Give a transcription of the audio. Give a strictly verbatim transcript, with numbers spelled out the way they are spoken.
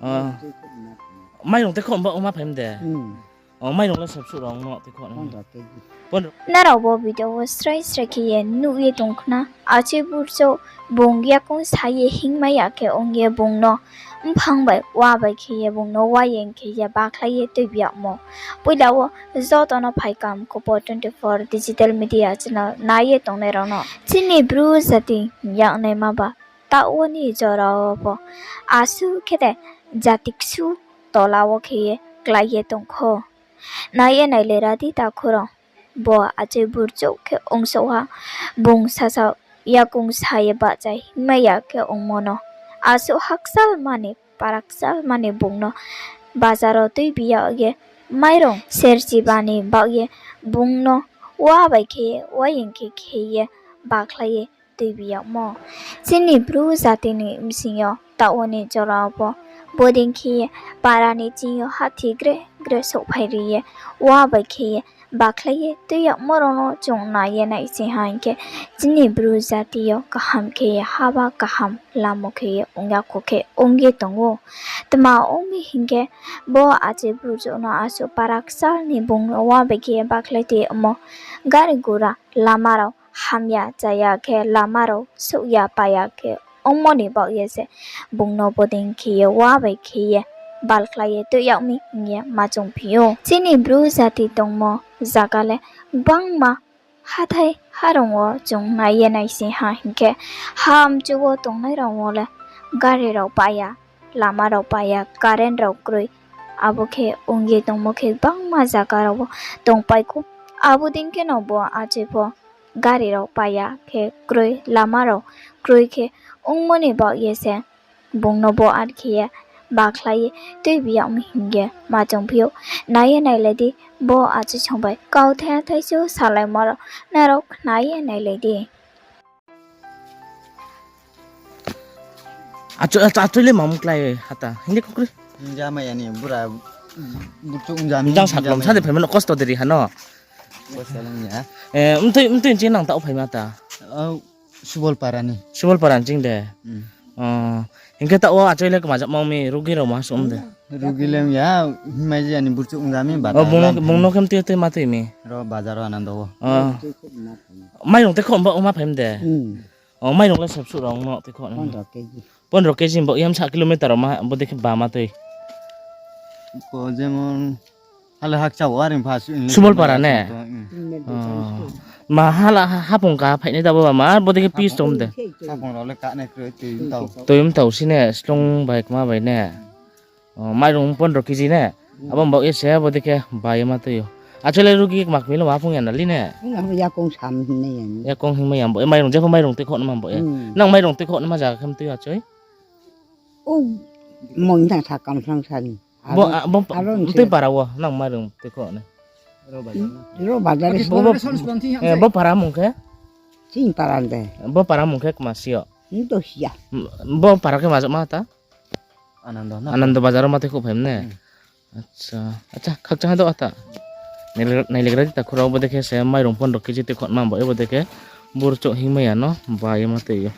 Ah. Mairung tuikhoh ba ongma phai mi de? Hmm. Oh, mairung le sab suh rao ong no tuikhoh no? Pondro keji. Pondro. Nrao bo video wo srai srai khe ye nuh ye tong khna, achoi burchouh bung yakoung sa ye hingmai ya khe ong ye bung no mphang bai wa bai khe ye bung no wa ye khe ye bakhlai ye tuibi yagmo. Poila wo joto no phaikam Khupo twenty four digital media channel nai ye tongnai rao no. Chini Bru jati hing yagnaima ba taoh wo ni jora wo pho asuh khe de jati ksu tola wo khe ye klái ye tong kho. Nai ye nailai ra di takhu rao. Bo achoi burchouh khe ongsouh ha, bung sasao yakoung sa ye bahcha hingmai ya khe ongmo no. Asuh hakchal mani, parakchal mani bung no bazar wo tuibi yag ye mairung serchiba ni baoh ye bung no wa bai khe ye, wa ye khe khe ye bakhlai ye tuibi yagmo. Chini Bru jati ni bsing yo taoh wo ni jora wo pho bodei khe ye para ni ching yo hathi gre gre souhphai ri ye, wa bai khe ye bakhlai ye tui yagmo rao no chung nai ye naising ha hing khe, chini Bru jati yo kaham khe ye haba kaham lamo khe ye ong ya kho khe ong ye tong ou. Tma ong mi hing khe, bo achoi burchouh no asuh parakchal ni bung no wa bai khe ye bakhlai tui yagmo. Gari gura lama rao hamya chaya khe, lama rao souhya paya khe ongmo ni baoh ye se bung no bodei khe ye wa bai khe ye balkhlai ye tui yag mi hing ye ma choungphi ou. Chini Bru jati tongmo zaga le gbangma hathái harong wo chung nai ye naising ha hing khe, ha mchu wo tongnai rao wo le gari rao paya, lama rao paya, current rao kroi. Abo khe ong ye tongmo khe gbangma zaga rao wo tongpai kho. Abo dei khe no bo achoi pho gari rao paya khe kroi, lama rao kroi khe ongmo ni baoh ye se bung no bo ar khe ye bakhlai ye tuibi yag mi hing ye ma choungphi ou. Nai ye nailai di, bo achoi song bai kauthai thai se salaimo rao, nrao khna ye nailai di. Achoi, achoi, achoi le ma mklái hata. Hindi kukri. Hingja mai ani bura, burchouh ongja mi, jang hingja saklom mai sa de ani. Phaima no kosto deri ha no. Kosto lang ya. Eh, mtui, mtui ching nang taoh phaima ta? Oh, Subolpara ni. Subolpara ni ching de? Hmm. Oh, hing khe taoh wo achoi le kmajak mang mi, rugi rao ma sum de? Rugi le ya, himai je ani burchouh ongja mi, oh, bata bung no, lang bung no khe mtui tui ma tui mi? Ro bazar wo Anando wo. Oh. Mairung tuikhoh ba ongma phai mi de? Hmm. Oh, mairung le sab suh rao ong no tuikhoh no? Pondro keji. Pondro keji bo yam sa kilometer rao ma, bodei khe ba ma tui? Ko jemon, hale hakcha wo aring pha su. Subolpara ne? Hmm. Oh. Ma hala ha-, hapung ka phainai da bo ba ma, bodei khe pis tom de? Hapung rao le kanai kroi, tui mtau. Tui mtau si ne, slung bai kma bai ne? Oh, mairung pondro keji ne? Hmm. Abo baoh ye se, bodei khe ba ye ma tui ou. Achoi le rugi kma kmi lo ma phung ya na li ne? Abo yakoung sam hingmai ya ni. Yakoung hingmai ya, bo, eh, mairung, jepho mairung tuikhoh no ma bo ye. Hmm. Nang mairung tuikhoh no ma zaga khe mtui achoi? O, mong na sa kamsang sa ni. Bo, aro, ah, bo, aro mtui se. Para wo, nang mairung tuikhoh ne? Ro bazar. Bo, bo, eh, bo para mung khe? Ching para de. Bo para mung khe kma si yo? Nto si ya. Bo para khe majak ma ta? Anando na? Anando bazar wo ma tuikhoh phai mi ne? Hmm. Acha, acha, khakchang ha do ata. Naile-, nailaigra di takhu rao, bodei khe se mairung pondro keji tuikhoh ma bo, bodei khe burchouh hingmai ya no ba ye ma tui ou.